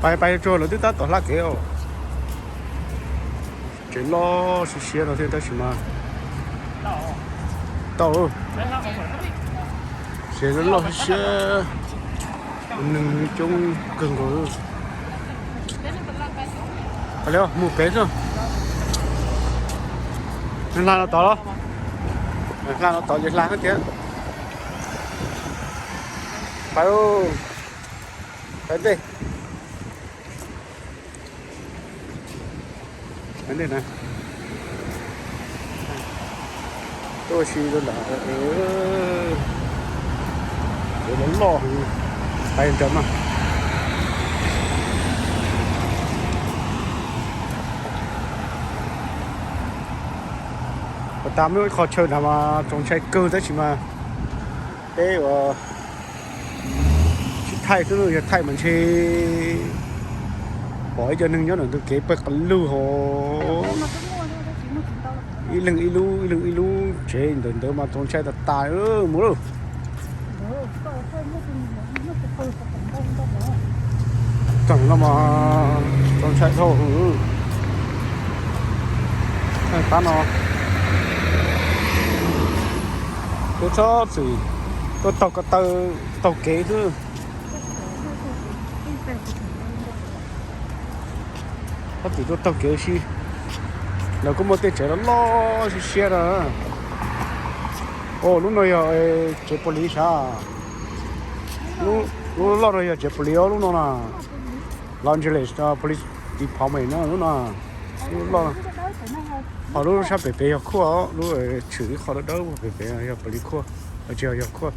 Pais pais tsuag lawv twb tab tom hla kev os. Tsev loj siab siab no thiab tab sis mas tau, tsev loj siab siab, neeg coob kawg nkaus. Mus pem xwb. Hla no tod los? Hla no tod ces hla thiab. Pais, pais ntej. Tuaj si rau nram, loj loj, pais nrawm mas. Ua tas muaj ib qho chaw nrad mas txaus ntshai kawg tab sis mas peb ua tsis thaij xwb, yog thaij mas ntshe pom ib co neeg nyob ntawm ntug kev pawg qas lug hos. Ib leeg ib lub, ib leeg ib lub tsev ntawm ntawd mas txaus ntshai tas tas mus lauj. Txog no mas txaus ntshai dhau. Tab no tuaj txhob txwm tuaj taug ko taw taug kev xwb. Txhob txwm tuaj taug kev si. Lawv kuj muaj tej tsev loj loj siab siab na. Os, lub no yog tsev police sav. Lub loj no yog tsev police os, lub no na. Los Angeles Police Department no lub no. Lub loj, ho lub sab pem pem yog khuaj, lub tshwm ib qho dawb dawb pem pem yog police khuaj, tsis yog khuaj.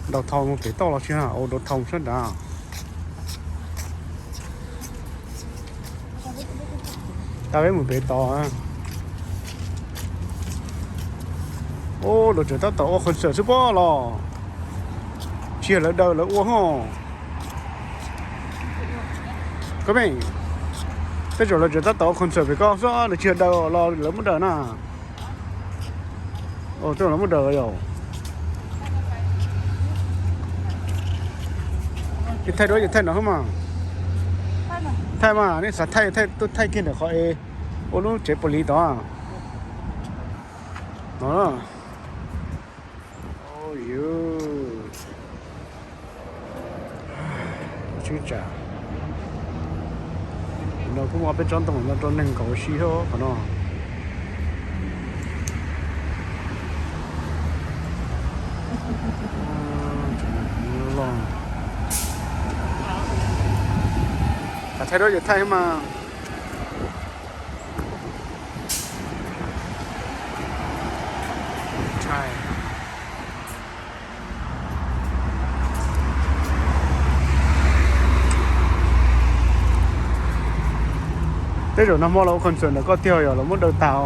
Downtown mus pem toj los tsis, o, downtown sab nrad. Tau peb mus pem tod. Ub, lawv tseem tab tom ua concert xwb pob los? Tsis yog lawv daws lawv ua hos. Koj me, tej zaum lawv tseem tab tom ua concert pem ko xwb, lawv tsis yog daws los lawv muab daws na. Tej zaum lawv muab daws yom. Thaij duab ces thaij no mas. Thaij mas, nej xav thaij tuaj thaij kiag ntawm qhov es ua lub tsev police tod no. Ua tseeb tsam no kuj muaj peb tsob ntoo no rau neeg nkaum ua si thiab qhov no. Thaij duab ces thaij mas. Tej zaum nag hmo los ua concert ntawm koj tiag yog los muab daws tag os.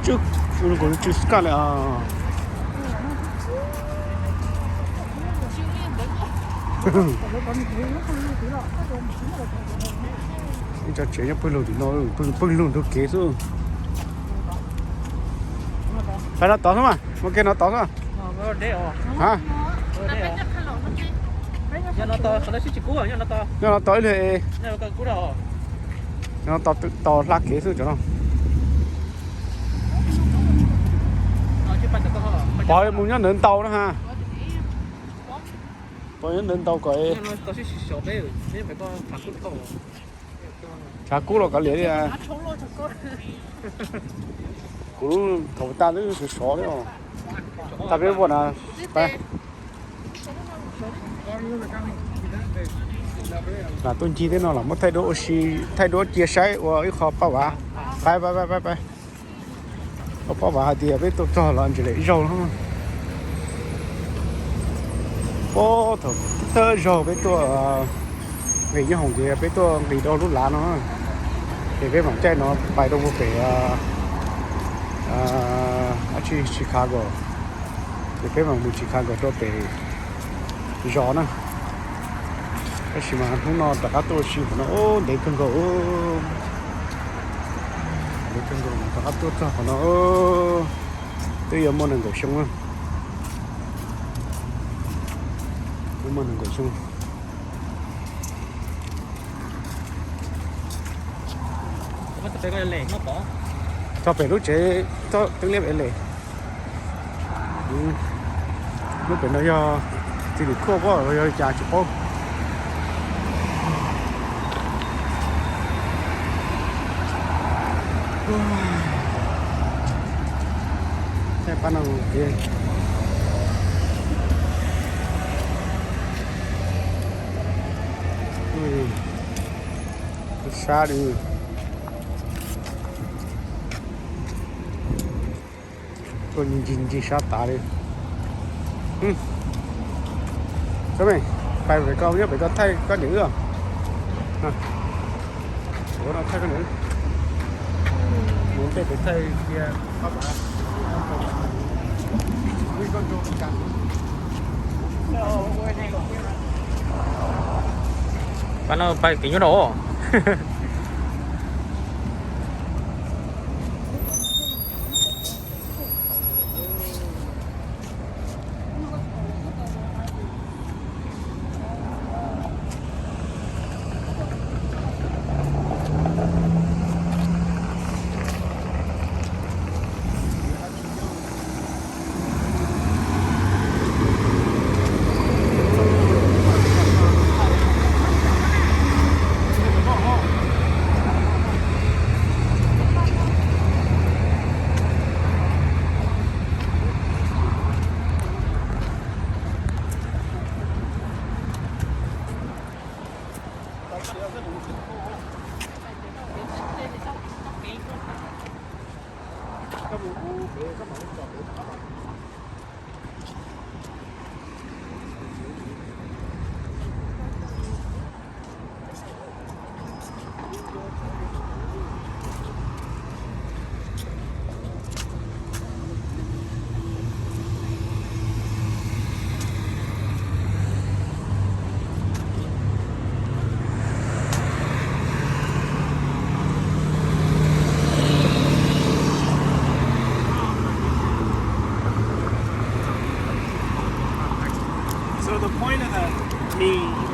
Tsw, tsw skaj li os. Ib co tsev nyob pawg lug tim no, pawg lug ntug kev xwb. Pab no tod xwb mas, mus kiag no tod xwb. Nyob no tod ib lwg, no tod hla kev xwb cov no. Pov mus nyob ntawd ntau na ha. Pov nyob ntawd ntau kom tshav kub los kav liam li. Kuv lub thaum tas twb sov sov li os. Tag peb ua na, pab. Lam tuaj ncig tej no los muab thaij duab ua si, thaij duab cia saib ua ib qho pab vav. Pab, pab, pab, pab. Ua pab vav hais tias peb tuaj txog Los Angeles ib zaug no. Puag thaum thawj zaug peb tuaj nqis nyob hoom ces peb tuaj nqis rau lub lav no, ces peb mam caij no pais rau puag pem dab tsi Chicago, ces peb mam mus Chicago rau pem zos na. Tab sis mas hnub no rov qab tuaj ua si qhov no ntev kawg nkaus, ntev kawg nkaus rov qab tuaj txog qhov no twb yuav muaj nees nkaum xyoo na. Muaj nees nkaum xyoo. Txog pem lub tsev, txog teeb liab es les. Lub pem no yog txiv lis khuaj pob los yog li cas tsis paub. Thaij pab no ces sab li. Tuaj ncig ncig sab tav li. Pais pem ko, nyob pem ko thaij koj niam wb. Ua no thaij koj niam wb. Mus tej pem thaij cia. Pab no pais kev nyuaj no. So the point of the, me